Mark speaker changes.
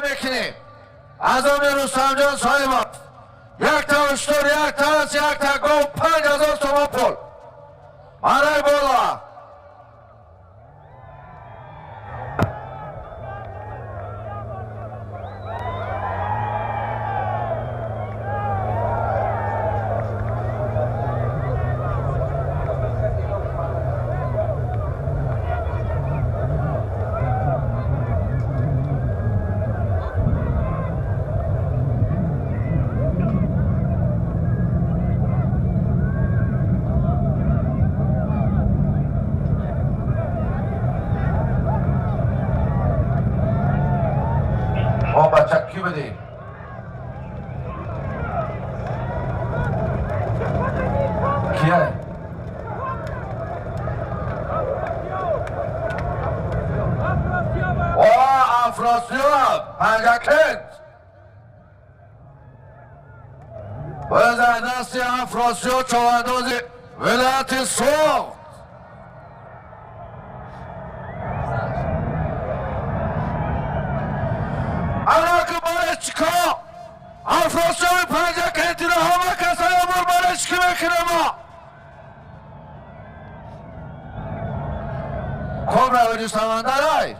Speaker 1: мекунем. Аз они Рустамҷон Соҳибов якта уштур, якта ас, якта гов, 5000 сомон пул. Марай боло. Мо бача кӣ будем? Кия? О, Афросиёб, Панҷакент. Боз дасти Афросиёб, човандози вилояти Суғд. Анаки болельщик ҳо, Афросиёби Панҷакентиро ҳама каса ябор болельщик ӣ мекунем мо. Кобра виҷу самандарай.